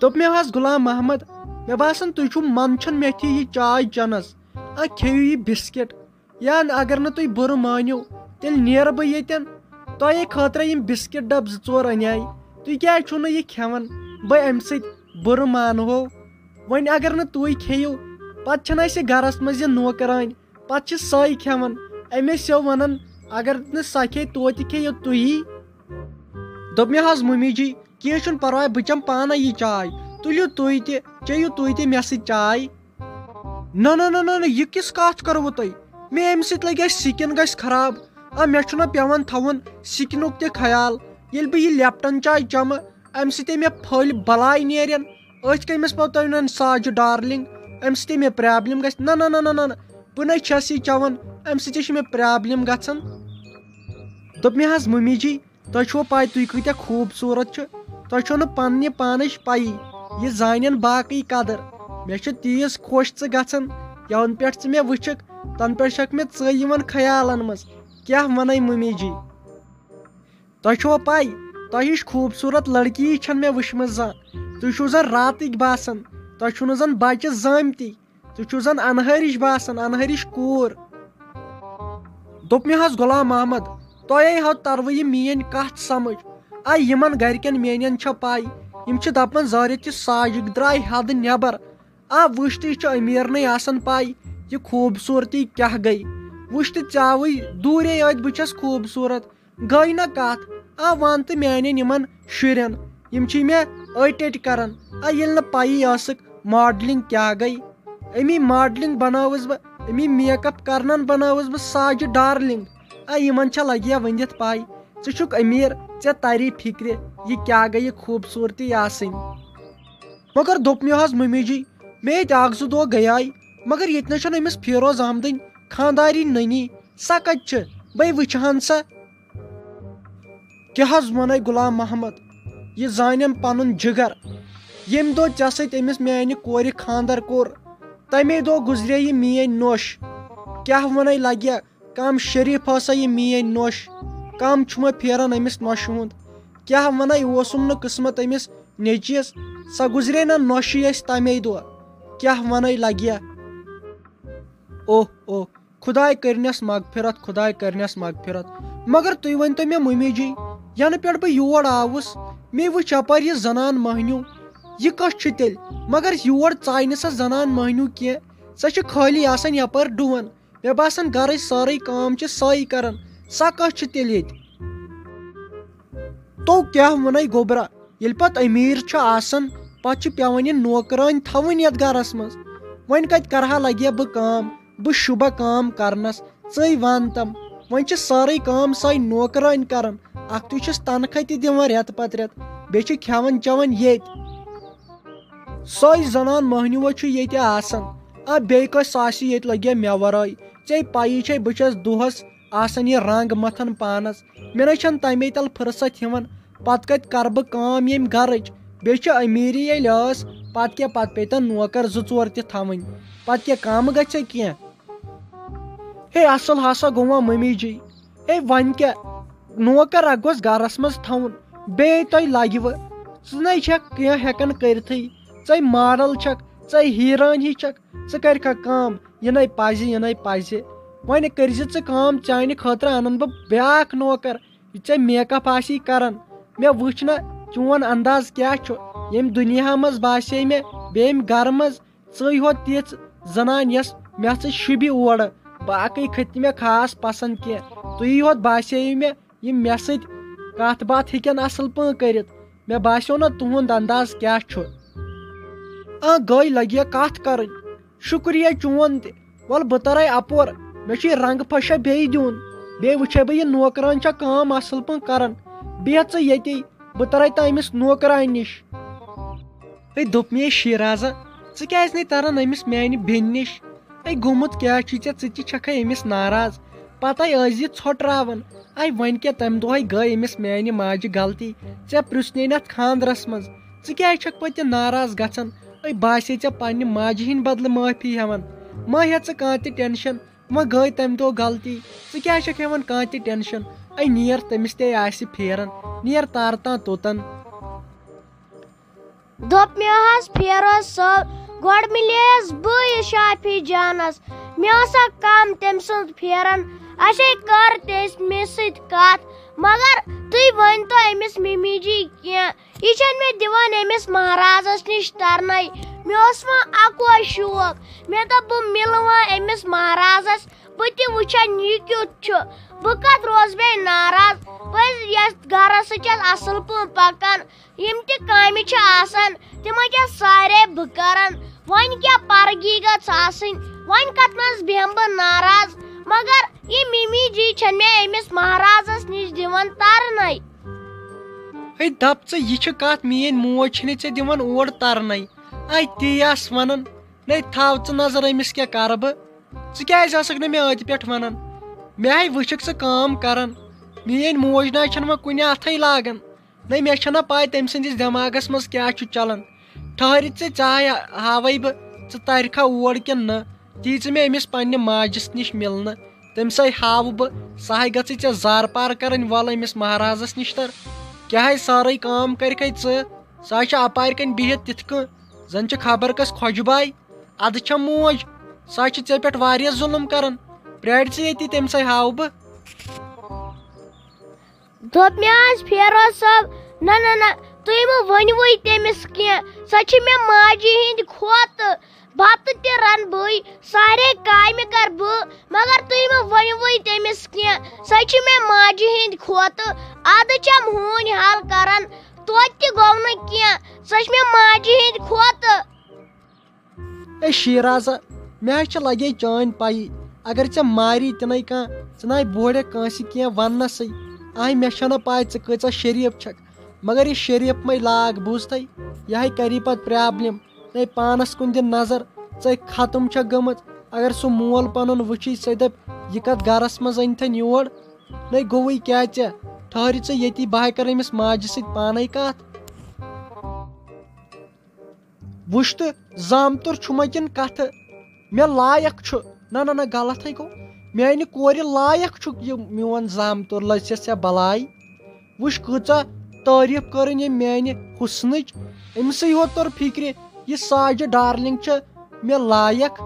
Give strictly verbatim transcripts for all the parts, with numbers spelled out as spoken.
دوٚپ مےٚ حظ، غلام محمد، مےٚ باسان تُہۍ چھِو منٛدچھان مےٚ تھی یہِ چاے چٮ۪نَس۔ آ، کھیٚیِو یہِ بِسکِٹ۔ یا اگر نہٕ تُہۍ بُرٕ مٲنِو، تیٚلہِ نیرٕ بہٕ ییٚتٮ۪ن۔ تۄہے خٲطرَے یِم بِسکِٹ ڈَبہٕ زٕ ژور اَنیٛاے۔ تُہۍ کیٛازِ چھُو نہٕ یہِ کھٮ۪وان؟ بہٕ اَمہِ سۭتۍ بُرٕ مانہو۔ وۄنۍ اگر نہٕ تُہۍ کھیٚیِو، پَتہٕ چھَنہٕ اَسہِ گَرَس منٛز یہِ نوکرٲنۍ۔ پَتہٕ چھِ سۄے کھٮ۪وان۔ أمِس سیو وَنان، اگر نہٕ سۄ کھیٚیہِ، توتہِ کھیٚیِو تُہی۔ دوٚپ مےٚ حظ، مُمی جی، کینٛہہ چھُنہٕ پَرواے، بہٕ چَمہٕ پانَے یہِ چاے۔ تُلِو تُہۍ تہِ، چیٚیِو تُہۍ تہِ مےٚ سۭتۍ چاے۔ نہ، نہ، نہ، نہ، نہ، یہِ کِژھ کَتھ کَروٕ تۄہہِ؟ مےٚ اَمہِ سۭتۍ لَگہِ اَسہِ سِکِن گژھِ خراب۔ آ، مےٚ چھُنہ پٮ۪وان تھاوُن سِکنُک تہِ خیال۔ ییٚلہِ بہٕ یہِ لیپٹن چاے چَمہٕ، اَمہِ سۭتۍ مےٚ پھٔلۍ بَلاے نیرن۔ أتھۍ کٔمِس پَتہٕ تۄہہِ وَنان ساجہِ ڈارلِنگ، اَمہِ سۭتۍ مےٚ پرابلم گژھِ۔ نہ، نہ، نہ، نہ، نہ، نہ، بہٕ نَے چھَس یہِ چٮ۪وان، اَمہِ سۭتۍ چھِ مےٚ پرابلم گژھان۔ دوٚپ مےٚ حظ، مُمی جی، تۄہہِ چھُوا پَے تُہۍ کۭتیٛاہ خوٗبصوٗرت چھِ؟ تۄہہِ چھو نہٕ پننہِ پانٕچ پَیی، یہِ زانن باقٕے قدر۔ مےٚ چھِ تیٖژ خۄش ژٕ گژھان، یَنہٕ پٮ۪ٹھ ژٕ مےٚ وٕچھکھ، تَنہٕ پٮ۪ٹھ چھَکھ مےٚ ژٕے یِوان خیالن منٛز۔ کیٛاہ وَنَے مُمی جی؟ تۄہہِ چھُوا پَے، تۄہہِ ہِش خوٗبصوٗرت لڑکی چھَنہٕ مےٚ وٕچھمٕژ زانٛہہ۔ تُہۍ چھِو زَن راتٕکۍ باسان، تۄہہِ چھِو نہٕ زَن بَچہِ زٲمتی۔ تُہۍ چھِو زَن اَنہٲرِش باسان، اَنہٲرِش کوٗر۔ دوٚپ مےٚ حظ، غلام محمد، تۄہے حظ تَروٕ یہِ میٛٲنۍ کَتھ سَمٕجھ۔ آ، یِمَن گَرِکٮ۪ن میٛانٮ۪ن چھےٚ پَے، یِم چھِ دَپان زٲرِتھ یہِ ساجِک درٛاے حدٕ نٮ۪بر۔ آ، وٕچھ تہٕ یہِ چھِ أمیٖرنٕے آسان پَے، یہِ خوٗبصوٗرتی کیٛاہ گٔے۔ وٕچھ تہٕ ژےٚ آوٕے دوٗرے ٲدۍ بہٕ چھَس خوٗبصوٗرت۔ گٔے نہ کتھ۔ آ، وَن تہٕ میانٮ۪ن یِمن شُرٮ۪ن، یِم چھِ مےٚ أٹۍ أٹۍ کران۔ آ، ییٚلہِ نہٕ پَیی ٲسٕکھ ماڈلنگ کیٛاہ گٔے۔ أمی ماڈلنگ بنٲوٕس بہٕ، أمی میک اپ کرنن بنٲوٕس بہٕ ساجہِ ڈارلنگ۔ آ، یِمن چھےٚ لگیا ؤنِتھ پَے، ژٕ چھُکھ أمیٖر، ژےٚ تری فِکرِ یہِ کیٛاہ گٔے یہِ خوٗبصوٗرتی آسٕنۍ۔ مگر دوٚپ مےٚ حظ مٔمی جی، مےٚ ییٚتہِ اکھ زٕ دۄہ گٔیے، مگر ییٚتہِ نہ چھَنہٕ أمِس فیروز احمدٕنۍ خانٛدارِنۍ نٔنی۔ سۄ کَتہِ چھِ؟ بَے وٕچھِ ہَن سۄ۔ کیٛاہ حظ وَنَے غلام محمد، یہِ زانٮ۪م پَنُن جِگر۔ ییٚمہِ دۄہ ژےٚ سۭتۍ أمِس میٛانہِ کورِ خانٛدر کوٚر، تَمے دۄہ گُزرے یہِ میٛٲنۍ نوٚش۔ کیٛاہ وَنَے لَگہِ، کَم شریٖف ہسا یہِ میٛٲنۍ نوٚش، کَم چھُ مےٚ پھیران أمِس نوٚشہِ ہُنٛد۔ کیٛاہ وَنَے اوسُم نہٕ قٕسمت أمِس نیٚچِیَس، سۄ گُزرے نہ نوٚشٕے اَسہِ تَمے دۄہ۔ کیٛاہ وَنَے لَگہِ۔ اوہ اوہ، خداے کٔرنَس مغفرت، خداے کٔرنَس مغفرت۔ مگر تُہۍ ؤنۍ تو مےٚ مُمی جی، یَنہٕ پٮ۪ٹھ بہٕ یور آوُس، مےٚ وٕچھ یَپٲرۍ یہِ زنان مٔہنیوٗ، یہِ کٔژھ چھِ تیٚلہِ؟ مگر یور ژایہِ نہٕ سۄ زنان مٔہنیوٗ کینٛہہ، سۄ چھِ خٲلی آسان یَپٲرۍ ڈُوَن۔ مےٚ باسان گَرٕچ سٲرٕے کٲم چھِ سۄے کَران، سۄ کٔژھ چھِ تیٚلہِ ییٚتہِ؟ تو کیٛاہ وَنَے گوٚبرا، ییٚلہِ پَتہٕ أمیٖر چھُ آسان، پَتہٕ چھِ پٮ۪وان یہِ نوکرٲنۍ تھاوٕنۍ یَتھ گَرَس منٛز۔ وۄنۍ کَتہِ کَرٕہا لَگہِ ہا بہٕ کٲم، بہٕ شوٗبہ کٲم کَرنَس، ژٕے وَن تَم۔ وۄنۍ چھِ سٲرٕے کٲم سۄے نوکرٲنۍ کَران، اَکھتُے چھِس تَنخواہ تہِ دِوان رٮ۪تہٕ پَتہٕ رٮ۪تہٕ، بیٚیہِ چھِ کھٮ۪وان چٮ۪وان ییٚتہِ۔ سۄے زنان مٔہنیوٗ چھُ ییٚتہِ آسان۔ آ، بیٚیہِ کٲنٛسہِ آسہِ ییٚتہِ لَگہِ ہا مےٚ وَرٲے۔ ژےٚ پَیی چھے، بہٕ چھَس دۄہَس آسان یہِ رنٛگ مَتھان پانَس۔ مےٚ نَے چھَنہٕ تَمے تَل فٕرصت یِوان۔ پَتہٕ کَتہِ کَرٕ بہٕ کٲم ییٚمہِ گَرٕچ؟ بیٚیہِ چھِ أمیٖری ییٚلہِ ٲس، پَتہٕ کیٛاہ، پَتہٕ پیٚتَن نوکَر زٕ ژور تہِ تھاوٕنۍ۔ پَتہٕ کیٛاہ کَم گژھِ کینٛہہ؟ ہے، اَصٕل ہسا گوٚو وۄنۍ مٔمی جی۔ ہے، وۄنۍ کیٛاہ، نوکر اکھ گوٚژھ گرس منٛز تھاوُن، بیٚیہِ تۄہہِ لگوٕ۔ ژٕ نے چھکھ کینٛہہ ہٮ۪کان کٔرتھٕے، ژے ماڈل چھکھ، ژے ہیٖرٲنۍ ہی چھکھ، ژٕ کَرِکھا کٲم؟ یہِ نے پَزِ، یہِ نے پَزِ۔ وۄنۍ کٔرزِ ژٕ کٲم، چانہِ خٲطرٕ اَنَن بہٕ بیٛاکھ نوکر، یہِ ژےٚ میک اپ آسی کران۔ مےٚ وٕچھ نہ چون انداز کیٛاہ چھُ، ییٚمہِ دُنیا منٛز باسے مےٚ بیٚیہِ ییٚمہِ گرٕ منٛز ژٕے ہوت تِژھ زنان یۄس مےٚ سۭتۍ شوٗبہِ اورٕ۔ باقٕے کھٔتۍ نہٕ مےٚ خاص پسنٛد کینٛہہ۔ تُہی ہوت باسییو مےٚ یِم مےٚ سۭتۍ کتھ باتھ ہیٚکن اصل پٲٹھۍ کٔرِتھ۔ مےٚ باسیو نہ تُہُنٛد انداز کیٛاہ چھُ۔ آ، گٔے لگیا کتھ کرٕنۍ۔ شُکریہ چون تہِ۔ وَلہٕ بہٕ ترے اپور۔ مےٚ چھُ یہِ رنٛگہٕ پھشہ بیٚیہِ دیُن۔ بیٚیہِ وٕچھے بہٕ یہِ نوکران چھا کٲم اصل پٲٹھۍ کران۔ بیٚہہ ژٕ ییٚتی، بہٕ ترے تہٕ أمِس نوکرانہِ نِش۔ ہے، دوٚپ مےٚ شیرازا، ژٕ کیٛازِ نے تران أمِس میانہِ بیٚنہِ نِش؟ ہے، گوٚمُت کیٛاہ چھُے ژےٚ؟ ژٕ تہِ چھکھے أمِس ناراض۔ پتے ٲسۍ زِ ژھۄٹراوان۔ ہے، وۄنۍ کیٛاہ، تمہِ دۄہے گٔے أمِس میانہِ ماجہِ غلطی۔ ژےٚ پرژھنے نہٕ اتھ خاندرس منٛز۔ ژٕ کیٛازِ چھکھ پتہٕ تہِ ناراض گژھان؟ ہے، باسے ژےٚ پننہِ ماجہِ ہٕنٛدِ بدلہٕ معٲفی ہٮ۪وان۔ مہ ہےٚ ژٕ کانٛہہ تہِ ٹینشن۔ وۄنۍ گٔے تمہِ دۄہ غلطی۔ ژٕ کیٛازِ چھکھ ہٮ۪وان کانٛہہ تہِ ٹینشن؟ ہے، نیر، تٔمِس تہِ آسہِ پھیران۔ نیر تارٕ تام توٚتن۔ دوٚپ مےٚ حظ فیروز صٲب، گۄڈٕ مِلییَس بہٕ یہِ شافی جانَس۔ مےٚ ٲسا کَم تٔمۍ سٕنٛز پھیران، اَسے کٔر تٔمۍ سٕنٛدِ سۭتۍ کَتھ۔ مگر تُہۍ ؤنۍ تو أمِس مِمی جی کینٛہہ، یہِ چھَنہٕ مےٚ دِوان أمِس مہرازَس نِش تَرنَے۔ مےٚ اوس وۄنۍ اَکوے شوق، مےٚ دوٚپ بہٕ مِلہٕ وۄنۍ أمِس مہرازَس، بہٕ تہِ وٕچھَن یہِ کیُتھ چھُ۔ بہٕ کَتھ روزٕ بیٚیہِ ناراض، بہٕ یَتھ گَرَس سۭتۍ چھَس اَصٕل پٲٹھۍ پَکان۔ یِم تہِ کامہِ چھِ آسان، تِمَے چھَس سارے بہٕ کَران۔ وۄنۍ کیٛاہ پَرگی گٔژھ آسٕنۍ، وۄنۍ کَتھ منٛز بیٚہمہٕ بہٕ ناراض؟ مگر یہِ مِمی جی چھَنہٕ مےٚ أمِس مہرازَس نِش دِوان تَرنَے۔ ہے دپ ژٕ، یہِ چھِ کتھ، میٲنۍ موج چھنہٕ ژےٚ دِوان اور ترنَے۔ اے تی آس ونان، نے تھاو ژٕ نظر أمِس کیٛاہ کرٕ بہٕ۔ ژٕ کیٛازِ ٲسکھ نہٕ مےٚ أتھۍ پٮ۪ٹھ ونان؟ مےٚ ہے وٕچھکھ ژٕ کٲم کران۔ میٲنۍ موج نہ چھنہٕ وۄنۍ کُنہِ اتھے لاگان۔ نے مےٚ چھنہ پاے تٔمۍ سٕنٛدِس دٮ۪ماغس منٛز کیٛاہ چھُ چلان۔ ٹھہرِ ژٕ، ژےٚ ہاے ہاوے بہٕ ژٕ ترکھا اور کِنہٕ نہ۔ تی ژٕ مےٚ أمِس پننہِ ماجہِ نِش مِلنہٕ۔ تٔمِس ہے ہاوٕ بہٕ، سۄ ہے گٔژھٕے ژےٚ زارٕ پار کرٕنۍ۔ وَلہٕ أمِس مہرازس نِش تر۔ کیٛاہ ہے سٲرٕے کٲم کرِکھے ژٕ؟ سۄ ہے چھِ اپارِ کنۍ بِہِتھ تِتھ کٔنۍ زن چھِ خبر کس خۄجہِ باے۔ ادٕ چھم موج، سۄ چھِ ژےٚ پٮ۪ٹھ واریاہ ظُلُم کران۔ پرٛارِ ژٕ ییٚتی، تٔمِس ہے ہاوٕ بہٕ۔ دوٚپ مےٚ آز فیروز صٲب، نہ نہ نہ، تُہۍ مہٕ ؤنِوٕے تٔمِس کینٛہہ، سۄ چھِ مےٚ ماجہِ ہِنٛدِ کھۄتہٕ۔ بَتہٕ تہِ رَنہٕ بٕے، سارے کامہِ کَرٕ بہٕ، مگر تُہۍ مہٕ ؤنِوٕے تٔمِس کینٛہہ، سۄ چھِ مےٚ ماجہِ ہِنٛدِ کھۄتہٕ۔ اَدٕ چھَم ہوٗنۍ حال کَران، توتہِ تہِ گوٚو نہٕ کینٛہہ، سۄ چھِ مےٚ ماجہِ ہِنٛدِ کھۄتہٕ۔ اے شیرازہ، مےٚ حظ چھِ لگے چٲنۍ پَیی، اگر ژےٚ ماری تہِ نَے کانٛہہ، ژٕ نَے بوڑکھ کٲنٛسہِ کینٛہہ وَننَسٕے۔ آے مےٚ چھَنہٕ پَے ژٕ کۭژاہ شریٖف چھَکھ، مگر یہِ شریٖف مَے لاگ بوٗزتھَے، یہِ ہے کَری پَتہٕ پرٛابلِم۔ نَے پانَس کُن دِ نظر، ژَے ختم چھَکھ گٔمٕژ۔ اگر سُہ مول پَنُن وٕچھی، ژَے دَپہِ، یہِ کَتھ گَرَس منٛز أنۍتھَن یور؟ نَے گوٚوُے کیٛاہ ژےٚ؟ ٹھٔہرِ ژٕ ییٚتی، بہٕ ہَے کَرٕ أمِس ماجہِ سۭتۍ پانَے کَتھ۔ وٕچھ تہٕ، زامتُر چھُ مےٚ کِنہٕ کتھٕ؟ مےٚ لایق چھُ۔ نہ نہ نہ، غلط ہے گوٚو۔ میانہِ کورِ لایق چھُکھ یہِ میون زامتُر، لٔژھِس یا بلاے۔ وٕچھ کۭژاہ تعریٖف کٔرٕن أمۍ میانہِ حُسنٕچ۔ أمِسٕے یوت توٚر فِکرِ، یہِ ساجہِ ڈارلنگ چھےٚ مےٚ لایق۔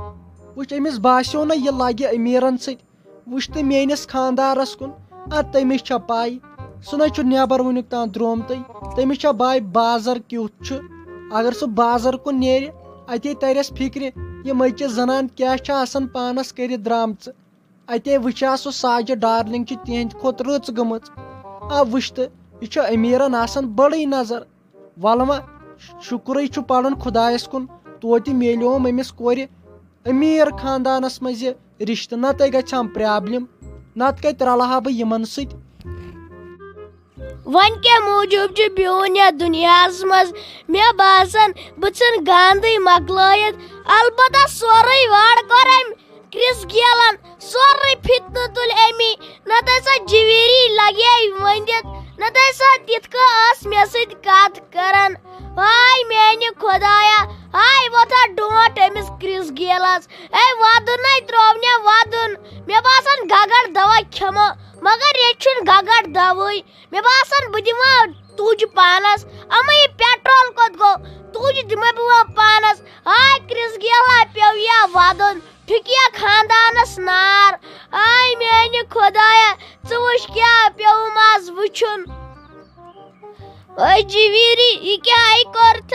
وٕچھ، أمِس باسیو نہ یہِ لگہِ أمیٖرن سۭتۍ۔ وٕچھ تہٕ میٲنِس خاندارس کُن، ادٕ تٔمِس چھا پاے؟ سُہ نہ چھُ نٮ۪بر وٕنیُک تام درٛومتُے۔ تٔمِس چھا پاے بازر کیُتھ چھُ؟ اگر سُہ بازر کُن نیرِ، اتے ترٮ۪س فِکرِ، یہِ مٔژِ زنان کیٛاہ چھِ آسان پانس کٔرِتھ درٛامژٕ۔ اتے وٕچھِ ہا سُہ ساجہِ ڈارلنگ چھِ تِہنٛدِ کھۄتہٕ رٕژ گٔمٕژ۔ آ وٕچھ تہٕ، یہِ چھُ أمیٖرن آسان بٔڑٕے نظر۔ ولہٕ وۄنۍ شُکرٕے چھُ پرُن خۄدایس کُن، توتہِ میلیوم أمِس کورِ أمیٖر خاندانس منٛز یہِ رِشتہٕ، نتہٕ گژھِ ہم پرابلم، نتہٕ کتہِ رلہٕ ہا بہٕ یِمن سۭتۍ۔ وۄنۍ کمہِ موٗجوٗب چھُ بِہُن یتھ دُنیاہس منٛز؟ مےٚ باسان، بہٕ ژھٕن گاندٕے مۄکلٲیِتھ۔ البتہ سورُے وڑ کوٚر أمۍ کرِس گیلن، سورُے فتنہٕ تُلۍ أمی۔ نتہٕ سۄ جویری لگے ونٛدِتھ، نتہٕ سۄ تِتھ کٔنۍ ٲس مےٚ سۭتۍ کتھ کران۔ ہاے میانہِ خۄدایا، ہاے وۄتھا ڈونٛٹھ أمِس کرِس گیلس۔ اے ودُن ہے ترٛوو مےٚ ودُن۔ مےٚ باسان گگر دوا کھٮ۪مہٕ، مگر ییٚتہِ چھُنہٕ گگر دوٕے۔ مےٚ باسان بہٕ دِمہٕ ہا تُج پانس۔ اما یہِ پیٹرول کوٚت گوٚو؟ تُج دِمے بہٕ وۄنۍ پانس۔ ہاے کرِس گیلا، پیوٚو یا ودُن، پھِکیا خاندانس نار۔ آے میانہِ خۄدایا، ژٕ وٕچھ کیٛاہ پیوٚوُم از وٕچھُن۔ اے جویری، یہِ کیٛاہ آیہِ کوٚرتھ؟